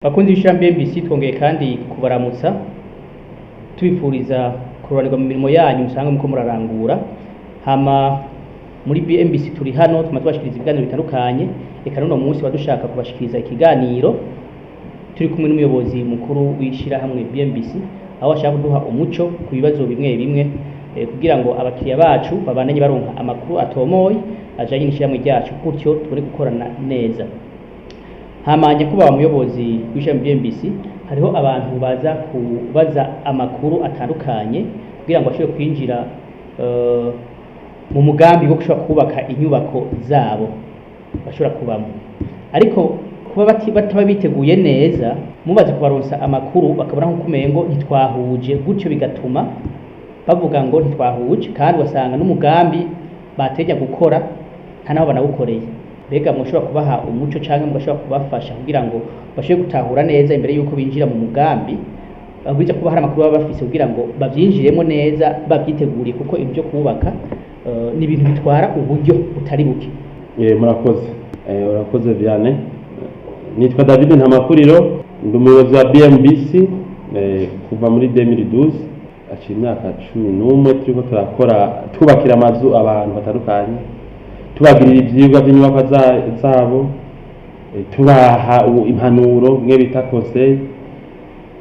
Bakunzi b'ishirahamwe BMBC, twongeye kandi kubaramutsa, tubifuriza kuroranirwa mu mirimo yanyu musanzwe muko murarangura. Hama muri BMBC turi hano tuma tubashikiriza ibiganiro bitandukanye. Reka n'uno munsi badushaka kubashikiriza ikiganiro turi kumwe n'umuyobozi mukuru w'ishirahamwe BMBC, aho ashaka kuduha umuco ku bibazo bimwe bimwe kugira ngo abakiriya bacu babandanye baronka amakuru atomoye ajanye n'ishirahamwe ryacu, gutyo tubone gukorana neza. Hama nyakubahwa muyobozi w'ishirahamwe BMBC, hariho abantu baza kubaza amakuru atandukanye kugira ngo bashobore kwinjira mu mugambi wo gushobora kubaka inyubako zabo bashobora kubamo, ariko kuba bataba biteguye neza, mubaze kubaronsa amakuru bakabona nko kumengo ntitwahuje, gutyo bigatuma bavuga ngo ntitwahuje, kandi ugasanga n'umugambi bateganya gukora nta naho banawukoreye. Mbega mushobora kubaha umuco canke mugashobora kubafasha kugira ngo bashobore gutahura neza imbere yuko binjira mu mugambi, babwirizwa kuba hari amakuru baba bafise kugira ngo bavyinjiremo neza babyiteguriye, kuko ibintu vyo kubaka ni ibintu bitwara uburyo butari buke? Murakoze. Urakoze Vianney. Nitwa David Ntamakuriro, ndi umuyobozi wa BMBC kuva muri 2012, aciye imyaka 11 turiko turakora, twubakira amazu abantu batandukanye, tubagirira ivyigwa vy'inyubakwa zabo, tubaha impanuro mwe bita conseil.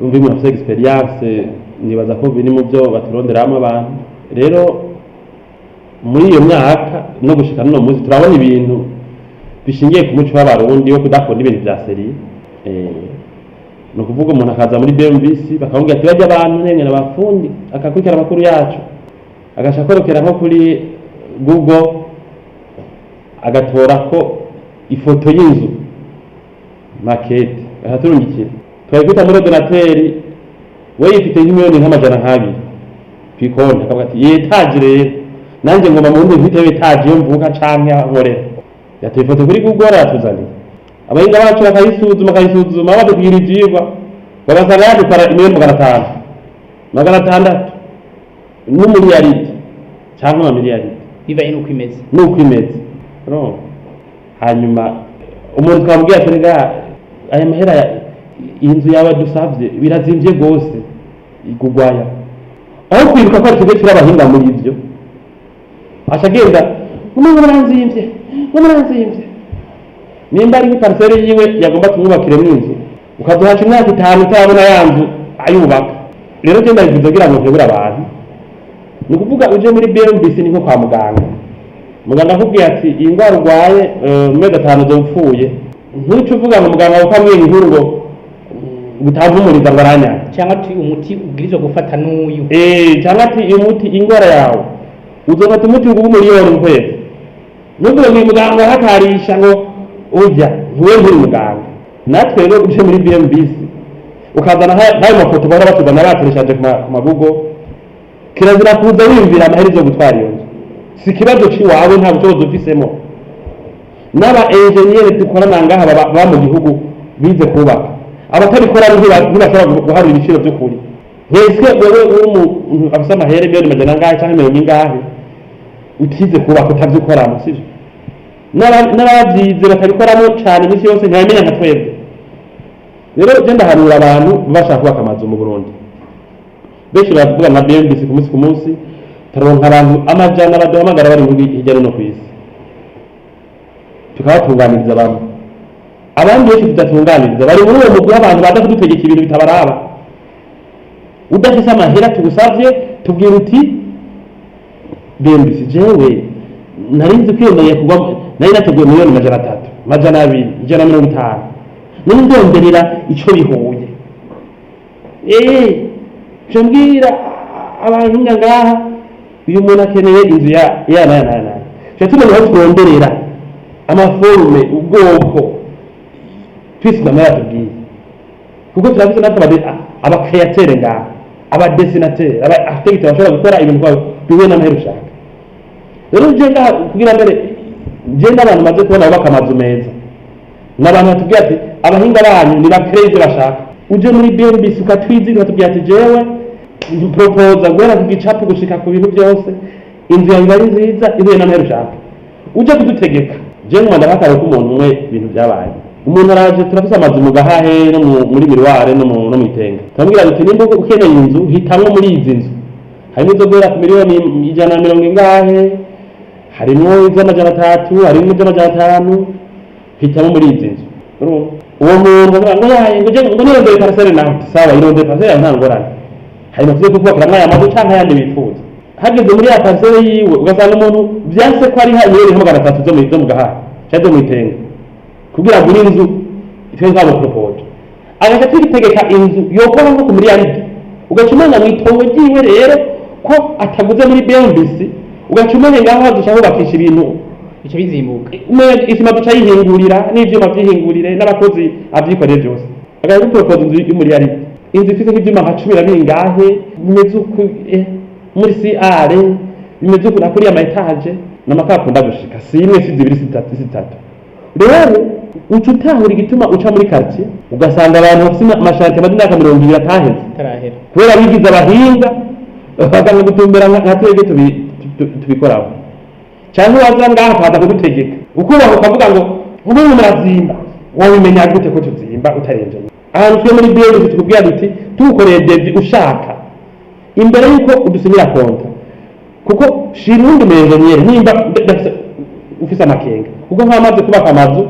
Umva, umuntu afise expérience, nibaza ko biri mu byo baturonderamwo abantu. Rero muri iyo myaka no gushika n'uno munsi, turabona ibintu bishingiye ku muco w'Abarundi wo kudakunda ibintu vya sérieux. Ni ukuvuga umuntu akaza muri BMBC, bakamubwira ati bajya abantu nemwe n'abafundi, akakurikira amakuru yacu, agaca akorokera nko kuri Google, agatora ko ifoto y'inzu, maquette, akaturungikira, twayikuta muri ordinateur. We yifite nk'imiliyoni nk'amajana nk'abiri kw'ikonti, akavuga ati étage rero nanjye ngomba mu wundi mfite étage iyo mvuka canke aho nkorera. Yatoye ifoto kuri Google, aratuzaniye, abahinga bacu bakayisuzuma, badubwira ivyigwa, bagasanga yadutwara imiliyoni 500, 600 n'umiliyaridi canke amamiliyaridi. Bivanye n'uko imeze. Nuko imeze no hanyuma umuntu twamubwiye ati rega aya mahera iyi nzu yawe dusavye birazimvye rwose, igugwaya. Aho kwibuka ko ari twebwe turi abahinga muri ivyo, aca agenda ngo muranzimvye, ngo muranzimvye. Nimba ari nk'iparcelle yiwe yagomba tumwubakiremo inzu, ukaduhaca imyaka 5 utarabona ya nzu ayubaka. Rero genda bivuze kugira ngo nkebure abantu. Ni ukuvuga uje muri BMBC ni nko kwa muganga. Muganga akubwiye ati iyi ndwara urwaye, mu mezi 5 uzoba upfuye, ntuce uvuga ngo muganga kuko ambwiye inkuru ngo utavumuriza ngo aranyanga. Cyangwa ati umuti ubwirizwa gufata n'uyu. Cyangwa ati uyu muti, indwara yawe uzofata umuti uguha umuriyoni mu kwezi, ntuvuge ngo uyu muganga hakarisha ngo ujya ntiwe nturi muganga. Natwe rero uje muri BMBC ukazana nk'ayo mafoto bahora batuzana bakoresheje ku mabugo, kirazira kuza wiyumvira amahera izo gutwara iyo nzu. Si ikibazo c'iwawe, nta bushobozi ufisemo. N'aba enjeniyeri dukorana ngaha baba mu gihugu bize kubaka, abatabikora ntibashobora guharura ibiciro by'ukuri. Ntese wewe uri umuntu afise amahera miliyoni majana angahe canke mirongo ingahe, utize kubaka, utavyikoramo, sivyo? N'abavyize batabikoramo cane imisi yose ntibamenya nka twebwe. Rero je ndahanura abantu bashaka kubaka amazu mu Burundi. Benshi baravuga nka BMBC, ku munsi ku munsi turonka abantu amajana baduhamagara bari mu hirya no hino kw'isi, tukabatunganiriza bamwe. Abandi benshi tudatunganiriza bari muri uwo mugwi w'abantu baza kudutegeka ibintu bitabaraba. Udafise amahera tugusavye, tubwira uti BMBC, jewe nari nzi kwiyemeye kugwa, nari nateguye miliyoni 300, 200, 150, none ndonderera ico bihuye. Je mbwira abahinga ngaha, uyu muntu akeneye inzu ya na na na, tuca tumenya aho turonderera amaformes, ubwoko twese ndamara yatubwiye, kuko turafise natwe abacréateurs ngaha, abadessinateurs, aba architectes bashobora gukora ibintu bihuye n'amahera ushaka. Rero je ngaha kugira mbere, je n'abantu maze kubona bubaka amazu meza, n'abantu batubwira ati abahinga banyu ni bacréer ivyo bashaka. Uje muri BMBC ukatwiziga, ukatubwira ati jewe proposa guhera ku gicapo gushika ku bintu byose, inzu yawe iba ari nziza ihuye n'amahera ushaka. Uje kudutegeka, je nkuma ndabakaye ko umuntu umwe ibintu byabaye. Umuntu araje, turafise amazu mu Gahahe no muri Miroir no mw'Itenga. Turamubwira duti: "Nimba ukeneye inzu, hitamwo muri izi nzu. Harimo izo guhera ku miliyoni 150 ingahe, harimwo iz'amajana 3, harimwo iz'amajana 5, hitamo muri izi nzu." Urumva? Uwo muntu avuga ngo yaye, ngo je ngo nirondeye parcelle naho. Uti: "Sawa, irondeye parcelle yawe, nta ngorane, hanyuma tuze kukubakiramwo aya mazu canke ayandi wifuza." Hageze muri ya parcelle yiwe, ugasanga umuntu vyanse ko ariha miliyoni nka 300 zo mu Gahahe canke zo mw'Itenga kugira agure inzu. Twe twamupropoje, agaca twitegeka inzu yokora nko ku miliyaridi, ugaca umenya mw'itongo ryiwe rero ko ataguze muri BMBC, ugaca umenya ngaho dushaka kubakisha ibintu. Bica bizimbuka. Umenga isima duca yihingurira, n'ivyuma vyihingurire, n'abakozi avyikoreye byose. Agaca duporopoza inzu y'umuriyaridi, inzu ifise nk'ivyuma nka cumi na bingahe, bimeze uku, muri CR bimeze uku, nakuriya ama étages n'amakara akunda gushika, si imwe, si zibiri, si zitatu, si zitatu. Rero uca utahura igituma uca muri quartier ugasanga abantu bafise ama chantiers amaze imyaka 20 ataheze. Itarahera. Kubera bigize abahinga, bakanga gutumbera nka twebwe tubikoraho, cyangwa waza ngaha ukaza kudutegeka, ukubaha ukavuga ngo nk'ubu murazimba. Wabimenya gute ko tuzimba utarenje ahantu? Twe muri BMBC tukubwira duti: "Tugukoreye devis ushaka, imbere yuko udusinyira contrat, kuko shira uwundi mu engineer nimba ufise amakenga." Kuko nk'abamaze kubaka amazu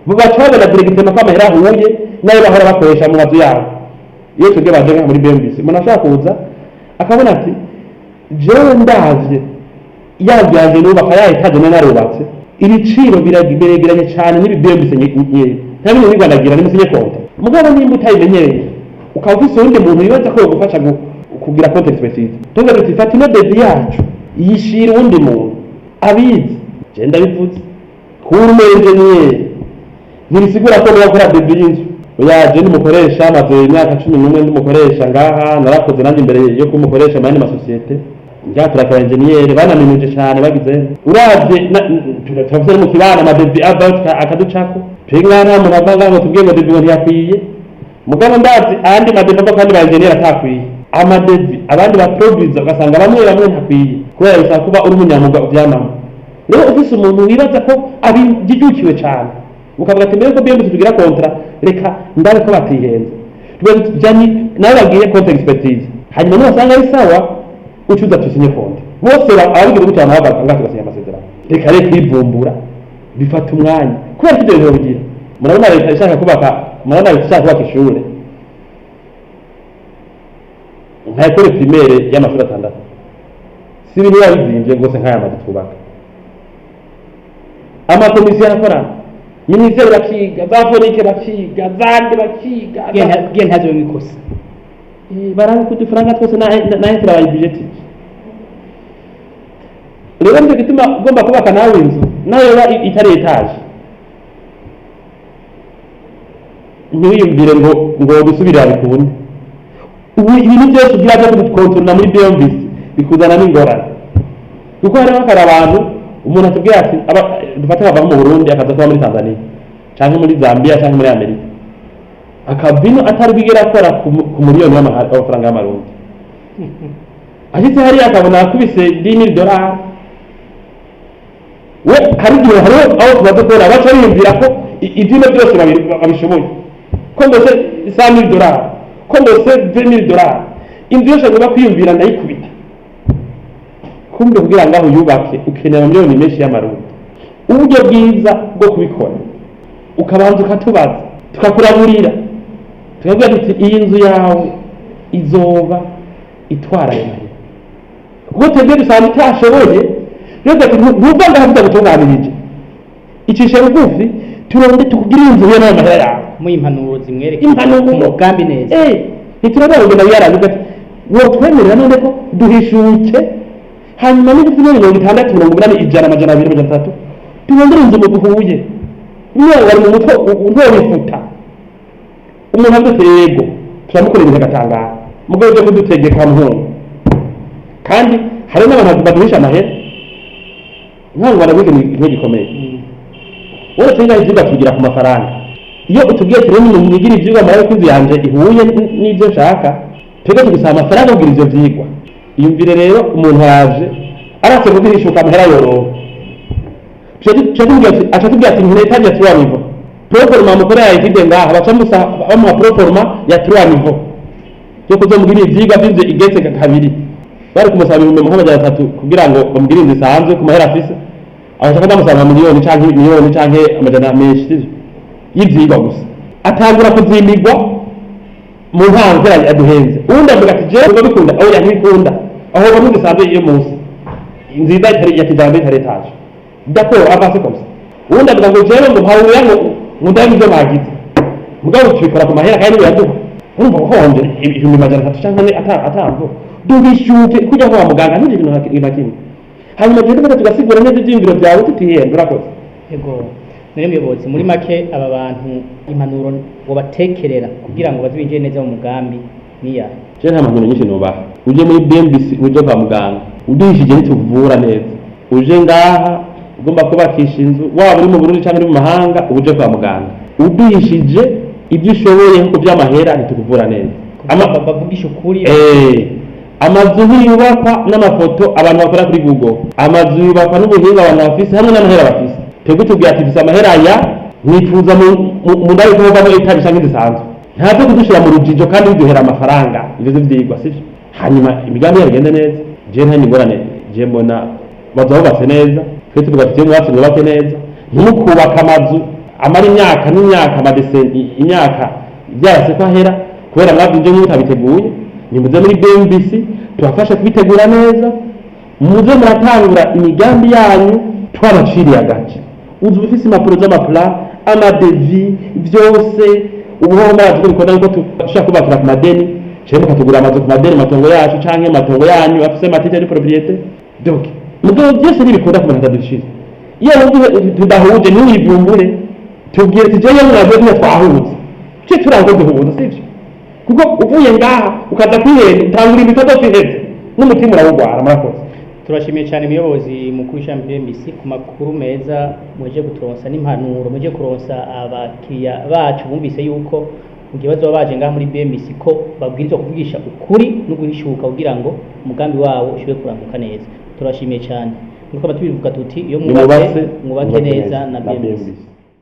baca babona directement ko amahera ahuye n'ayo bahora bakoresha mu mazu yabo. Iyo twebwe baje nka muri BMBC, umuntu ashobora kuza akabona ati: "Jewe ndavye yavyanje nubaka, ya étage nari narubatse, ibiciro biregeranye cyane n'ibi BMBC nyene, nta bintu nigwanagira, nimusinye contrat." Mugabo nimba utayimenyereye, ukaba ufise uwundi muntu wibaza ko yogufasha kugira contre expertise, tuvuga tuti: "Fata ino devis yacu, yishira uwundi muntu abizi." Je ndabivuze, kuba uri umu engineer ntibisigura ko niba gukora devis y'inzu. Oya, je ndumukoresha, maze imyaka 11 ndumukoresha ngaha. Narakoze nanjye imbere yo kumukoresha mu yandi masosiyete. Ngaha turakora engineer banaminuje cyane, bagize uravye turafise no mu kibano ama devis avayo akaducako. Twebwe ngaha nta muntu ava ngaha ngo tubwiye ngo devis ngo ntiyakwiye. Mugabo ndazi ayandi ma devis ava kandi ba engineer atakwiye, ama devis abandi ba producer, ugasanga bamwe bamwe ntakwiye, kubera bisaba kuba uri umunyamwuga uvyamamo. Rero ufise umuntu wibaza ko abijijukiwe cyane, ukavuga ati: "Mbere ko BMBC tugira contrat, reka ndabe ko batihenze." Tuvuga tuti: "Jani nawe bagiye contre expertise, hanyuma nibasanga ari sawa, ucuza tusinye contrat." Bose ababigira gutya bagaruka ngaha tugasinya amasezerano. Reka rero kwivumbura bifata umwanya, kubera ko ibyo bintu bigira. Murabona leta ishaka kubaka, murabona leta ishaka kubaka ishure nka école primaire y'amashuri atandatu, si ibintu biba bizimvye rwose nk'aya mazu twubaka. Amakomisiyo arakorana, minisiteri bakiga, za fonike bakiga, zande bakiga. Bwiye ntazobe ikosa. Barabe ko udufaranga twose nahe turabayibudgetije. Rero nicyo gituma ugomba kubaka nawe inzu, nayo yoba itari étage, ntiwiyumvire ngo gusubirira bikunde. Ubu ibintu byose ugira byo kubikontorora muri BMBC bikuzana n'ingorane, kuko hariho hakari abantu, umuntu atubwira ati dufate akava nko mu Burundi akaza kuba muri Tanzania canke muri Zambia canke muri Amerika, akava ino atari bwigere akora ku miliyoni y'amafaranga y'amarundi. Ashitse hariya akabona akubise 10 000 dollars. We hari igihe hariho aho tumaze kubona baca biyumvira ko ivyino byose babishoboye, ko ndose 100 000 dollars, ko ndose 20 000 dollars, inzu yose agomba kwiyumvira ndayikubita. Kumbe kugira ngo aho yubake ukenera miliyoni menshi y'amarundi. Uburyo bwiza bwo kubikora, ukabanza ukatubaza, tukakuraburira, tukabwira tuti: "Iyi nzu yawe izoba itwara ayo mahera," kuko twebwe dusanzwe utashoboye. Rero ati: "Ntuva ngaha tutagutunganirije, icishe bugufi, turonde tukugirire inzu ihuye n'ayo mahera yawe." Muha impanuro zimwereka Impanuro. umugambi neza. Ntiturabona kugenda wiyaravuga ati: "Wotwemerera none ko duhishuke, hanyuma niba ufite 60, 80, 100, 200, 300, turondere inzu mu duhuye." Niyo wari mu mutwe ntiwifuta. Umuntu avuze ati: "Yego," turamukorera ibintu agatangara. Mugabo byo kudutegeka muhungu, kandi hari n'abantu baduhisha amahera, ntabwo barabiga, ni ikintu gikomeye. Wowe twiga ivyigwa tugira ku mafaranga. Iyo utubwiye ati: "Rero nimugire ivyigwa murabe ko inzu yanje ihuye n'ivyo nshaka," twebwe tugusaba amafaranga kugira ivyo vyigwa. Iyumvire rero, umuntu araje aratse kuguhishuka amahera yoroha, aca tubwira ati: "Nkeneye étage trois niveaux." Proforma mukorera étude ngaha, baca bamuha proforma ya 3 niveau yo kuzomugira ivyigwa vy'inzu igetse kabiri. Bari kumusaba 300,000 kugira ngo bamugire inzu isanzwe ku mahera afise, abashaka bamusaba miliyoni canke miliyoni canke amajana menshi, sivyo? Y'ivyigwa gusa atangura kuzimbigwa mu ntango kubera yaduhenze. Uwundi avuga ati jewe ngo bikunda, oya ntibikunda, aho bamwe dusanzwe iyo munsi nziza itari ya kijambere, itari étage, d'accord, avance comme ça. Uwundi avuga ngo jewe ngo mpawuya ngo ndabe ivyo bagize, mugabo tubikora ku mahera kandi biraduha. Urumva uhombye 300,000 canke 4 atamvo dubishyuke kujya kwa muganga ntugire ibintu na kimwe. Hanyuma tugenda tugasigura neza ivyiyumviro byawe tutihenda. Urakoze. Ego, none muyobozi, muri make aba bantu impanuro wobatekerera kugira ngo baze binjire neza mu mugambi niya? Je nta mpanuro nyinshi nubaha. Uje muri BMBC, uje kwa muganga uduhishije ntituvura neza. Uje ngaha ugomba kubakisha inzu, waba uri mu Burundi canke uri mu mahanga, uje kwa muganga uduhishije ibyo ushoboye ku by'amahera ntitukuvura neza. Bavugisha ukuri. Amazu ntiyubakwa n'amafoto abantu bakora kuri Google, amazu yubakwa n'ubuhinga abantu bafise hamwe n'amahera bafise. Twebwe tubwira ati dufise amahera aya, mwifuza mu ndabe ko muvamo étage canke zisanzwe, ntabwo kudushira mu rujijo kandi biduhera amafaranga. Ivyo vy'ivyigwa sivyo? Hanyuma imigambi yabo igende neza. Je nta ngorane, je mbona baza bubatse neza. Twe tuvuga tuti mwubatse, mwubake neza, ntimukubaka amazu amara imyaka n'imyaka, amadese imyaka byarase ko ahera kubera mwavyinje mutabiteguye. Nimuze muri BMBC tubafashe kubitegura neza, muze muratangura imigambi yanyu twabaciriye agace. Uzi ufise impapuro z'ama plan, ama devis, vyose. Ubuhoho murazi ko bikunda yuko dushobora kubakira ku madeni, canke mukatugura amazu ku madeni, amatongo yacu canke amatongo yanyu afise ama titre de propriété. Donc mugabo byose ntibikunda ku muntu atadushize. Iyo wumva tudahuje ntiwivumbure, tubwire ati jewe mwavuye tuba twahuze, ce turangwa duhuza, sivyo? Kuko uvuye ngaha ukaza kwihenda utangura ibitandatu iheze n'umutima urawugwara. Murakoze. Turashimiye cyane umuyobozi mukuru w'ishami BMBC ku makuru meza muje kuturonsa n'impanuro muje kuronsa abakiriya bacu. Bumvise yuko mu gihe bazoba baje ngaha muri BMBC ko babwirizwa kuvugisha ukuri no guhishuka kugira ngo umugambi wabo ushobore kuranguka neza. Turashimiye cyane. Nuko tubivuga tuti iyo mwubatse, mwubake neza na BMBC. BMBC.